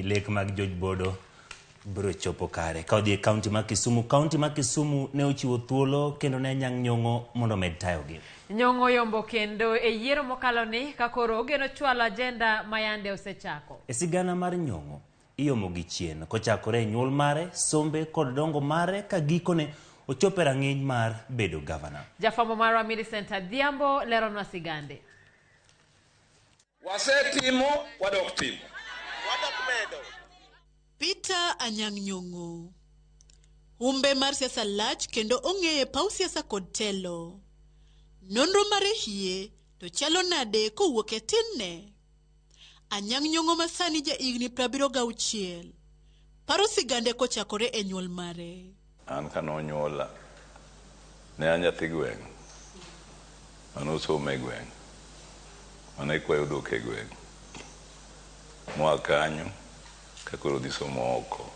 lek mag George Bodo biro chopo kare. Ka odhi e kaunti ma Kisumu, kaunti ma Kisumu ne ochiwo thuolo kendo ne Anyang' Nyong'o mondo omed tayogi. Nyong'o yombo kendo e yiero mokalo ni ka koro ogeno chwalo ajenda ma yande osechako. E sigana mar Nyong'o, iomo gi chien kochakore e nyuol mare, sombe kod dongo mare ka gikone ochopo e rang'iny mar bedo gavana. Jafwambo marwa Millicent Adhiambo leronwa sigande. Wasetimo, wadok timo. Wadok medo. Peter Anyang' Nyong'o. Humbe mar siasa lach kendo ong'eye paw siasa kod telo. Nonro mare hie to chalo nade kowuok e tinne? Anyang' Nyong'o masani ja higni 76. Paro sigande kochakore e nyuol mare. An kane onyuola, ne an nyathi gweng', mane osomo e gweng', mane kwayo dhok e gweng'. Moa kanyo, ka koro dhi somo oko,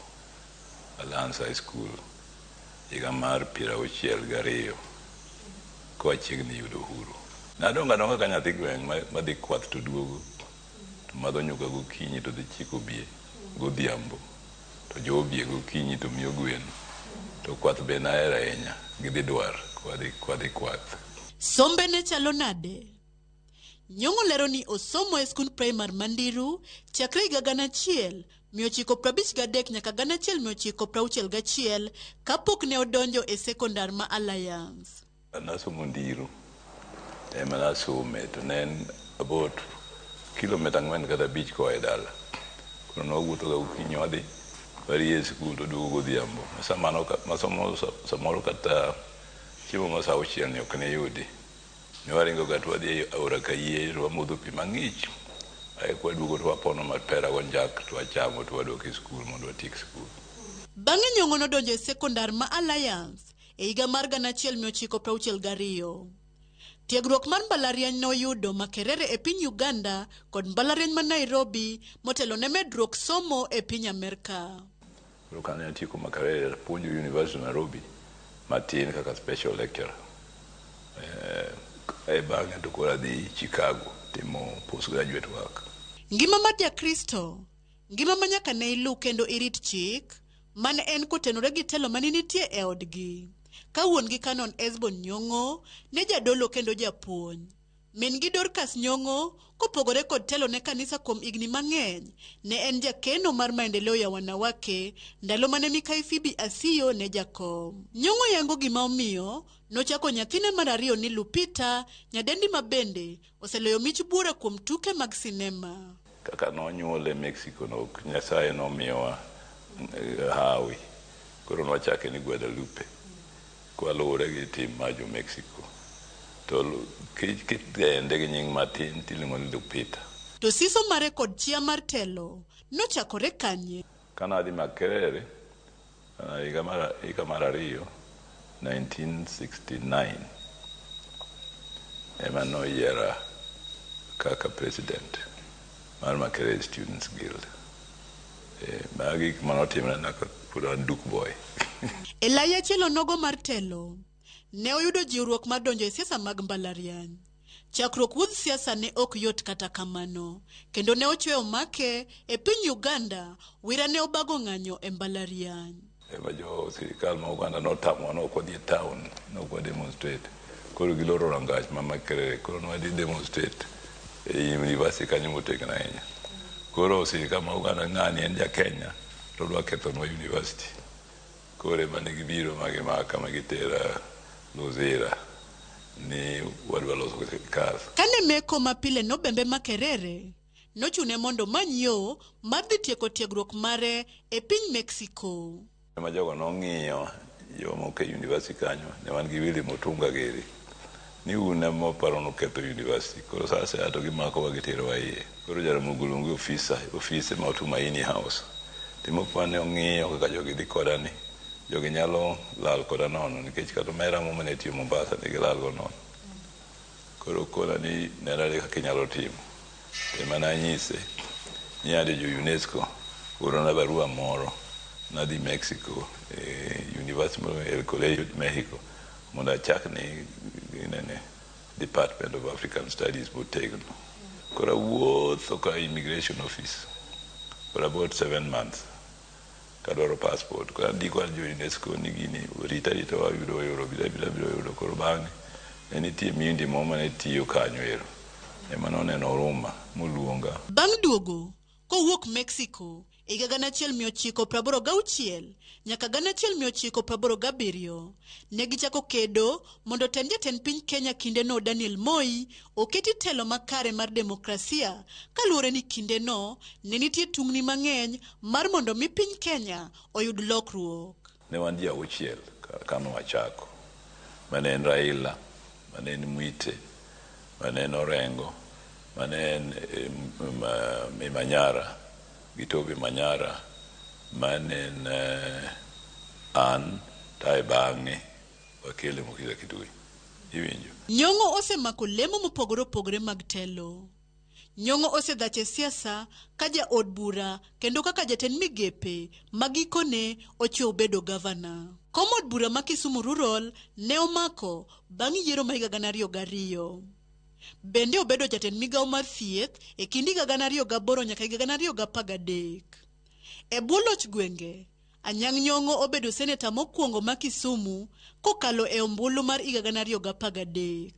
Alliance High School, higa mar 62, koa chiegni yudo uhuru. Nadongo adonga ka nyathi gweng' madhi kwath to duogo, to madho nyuka gokinyi to dhi chiko bie godhiambo. To jowo bie gokinyi to miyo gwen. To kwath be nahero ahinya, gidhi dwar kwadhi kwath. Sombe ne chalo nade? Nyong'o lero ni osomo e skund primar ma Ndiru chakre higa 1953 nyaka 1961 kapok ne odonjo e sekondar ma Alliance. Nasomo Ndiru, ema nasome to ne en about kilomita 4 kata 5 koa e dala. Koro ne wawuotho ga gokinyi wadhi, warie e sikul to waduogo godhiambo. Masomo samoro kata chiemo ma saa auchiel ni ok ne yudi. Ne waringo ga to wadhi e aora Kayie to wamodho pi mang'ich. Ae kwaduogo to wapono mapera gonjak to wachamo to wadok e sikul mondo watiek sikul. Bang'e Nyong'o nodonjo e sekondar ma Alliance e higa mar 1962. Tiegruok mar mbalariany noyudo Makerere e piny Uganda kod mbalariany ma Nairobi motelo ne medruok somo e piny Amerka. Koro kane atieko Makerere apuonjo University of Nairobi matin kaka special lecturer. E bang'e to koro adhi Chicago timo postgraduate work. Ngima mar Jakristo, ngima ma nyaka ne iluw kendo irit chik, mane en kotenore gi telo mane nitie e odgi. Ka wuon-gi Canon Esbon Nyong'o ne jadolo kendo japuonj. Min-gi Dorcas Nyong'o, kopogore kod telo ne kanisa kuom higni mang'eny, ne en jakeno mar Maendeleo ya Wanawake ndalo mane Mikai Phoebe Asiyo ne jakom. Nyong'o yango gima omiyo nochako nyathine mar ariyo ni Lupita, nyadendi ma bende oseloyo mich buora kuom tuke mag sinema. Kaka nonyuole Mexico no Nyasaye nomiyowa hawi. Koro nwachake ni Guadalupe kwaluwore gi tim mar jo Mexico. To kidende gi nying matin tiluongo ni Lupita. To siso mare kod chia mar telo nochakore kanye? Kane adhi Makerere higa mar ariyo 1969 ema noyiera kaka president mar Makerere Students Guild. Magi gik manotimre na kapod an Duke boy. E lai achiel onogo mar telo, ne oyudo jiwruok mar donjo e siasa mag mbalariany. Chakruok wuodh siasa ne ok yot kata kamano, kendo ne ochwe omake e piny Uganda, Wira ne obago ng'anyo e mbalariany. Ema jo sirikal ma Uganda notamowa ni ok wadhi e town, ne ok wa demonstrate. Koro giloro rangach ma Makerere, koro ne wadhi demonstrate e university kanyo motegno ahinya. Koro sirikal ma Uganda ng'ani en ja Kenya to odwa kethonwa university. Koro ema ne gibiro ma gimaka ma gitera Luzira ni wadwa loso sirikal. Kane meko mapile nobembe Makerere, nochune mondo omany yo mar dhi tieko tiegruok mare e piny Mexico. Ema jogo nong'iyo jomoko e university kanyo, ne wan gi Willy Mutunga giri, ni un ema uparo nuketho university. Koro sa asaya to gimakowa giterowa iye. Koro Jaramogi oluongo gi ofisa, ofise ma Tumaini House. Timo kwane ong'iyo kaka jogi dhi koda ni, jogi nyalo lal koda nono nikech kata omera mo mane tiyo Mombasa ne gilal go nono. Koro okona ni nenore kaka inyalo timo. Ema nanyise ni ade jo UNESCO orona barua moro nadhi Mexico e University moro El Colegio de Mexico mondo achak ni ginene Department of African Studies motegno. Koro awuotho ka immigration office. For about 7 months kadwaro passport. Koro andiko an jo UNESCO ni gini rita rita wayudo wayudo bira bira biro yudo. Koro bang'e ne nitie mindi moro mane tiyo kanyo ero ema noneno huruma moluonga. Bang' duogo kowuok Mexico higa 1986 nyaka 1987, ne gichako kedo mondo tend jatend piny Kenya kindeno Daniel Moi oketi telo makare mar demokrasia, kaluwore ni kindeno ne nitie tungni mang'eny mar mondo mi piny Kenya oyud lokruok. Ne wan ji 6 kane wachako, mane en Raila, mane en Mwite, mane en Orengo, mane en Imanyara gi Toby Manyara, mane en an tae bang'e wakele Mukhisa Kituyi. Iwinjo? Nyong'o osemako lemo mopogore opogore mag telo. Nyong'o osedhach e siasa ka jaod bura kendo kaka jatend migepe ma gikone ochiewo bedo gavana. Kom od bura ma Kisumu Rural ne omako bang' yiero ma higa 2002. Bende obedo jatend migawo mar thieth e kind higa 2008 nyaka higa 2013. E bwo loch gwenge, Anyang' Nyong'o obedo seneta mokwongo ma Kisumu kokalo e ombulu mar higa 2013.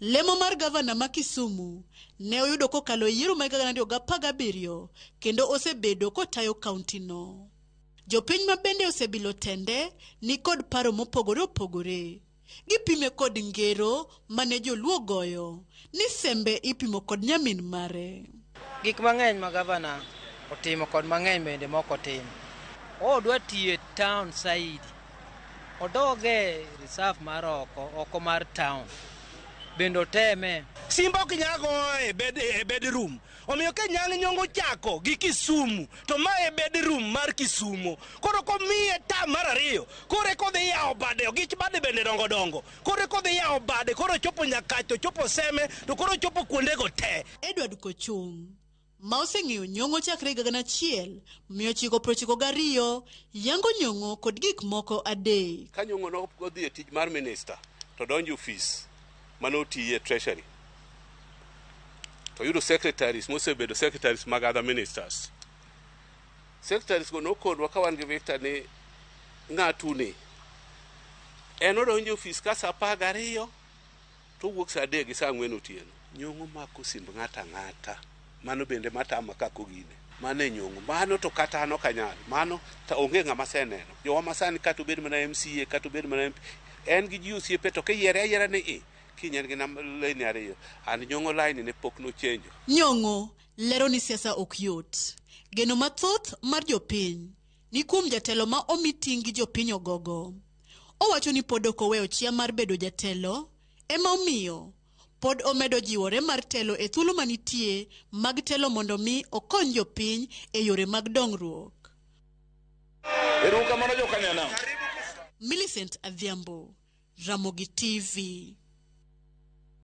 Lemo mar gavana ma Kisumu ne oyudo kokalo e yiero mar higa 2017 kendo osebedo kotayo kaunti no. Jopiny ma bende osebilo tende ni kod paro mopogore opogore. Gipime kod ngero mane joluo goyo ni sembe ipimo kod nyamin mare. Gik mang'eny ma gavana otimo kod mang'eny bende mok otimo. Odwa tiyo e town side. Odoge reserve mar oko, oko mar town. Bende oteme. Simba ok nyal goyo e bedroom. Omiyo ka Nyang' Nyong'o chako gi Kisumu, to ma e bedroom mar Kisumo. Koro komiye tam mar ariyo, koro eka odhi yawo bade, ogich bade bende dongo dongo. Koro eka odhi yawo bade, koro ochopo Nyakach, to ochopo Seme, to koro ochopo kuondego te. Edward Kochung' ma oseng'eyo Nyong'o chakre higa 1992 yango Nyong'o kod gik moko adek. Ka Nyong'o nodhi e tich mar minister to donjo e ofis mane otiye Treasury to yudo secretaries mosebedo secretaries mag other ministers. Secretaries go nokonwa ka wan gi Victor ni ng'atuni en odonjo e ofis ka saa 12 to owuok saa 3 gi saa 4 otieno. Nyong'o mako simb ng'ato ang'ata. Mano bende matama kaka ogine. Mano e Nyong'o. Mano to kata an ok anyal. Mano to onge ng'ama aseneno. Jowa masani kata obed mana MCA kata obed mana MP en gi ji osiepe to kiyiere ayiera ni i kiny en gi laini ariyo. An Nyong'o laini ne pok nochenjo. Nyong'o lero ni siasa ok yot. Geno mathoth mar jopiny ni kuom jatelo ma omi ting' gi jopiny ogogo. Owacho ni pod ok oweyo chia mar bedo jatelo, ema omiyo pod omedo jiwore mar telo e thuolo manitie mag telo mondo mi okony jopiny e yore mag dongruok. Erokamano jokanyanam. Millicent Adhiambo, Ramogi TV.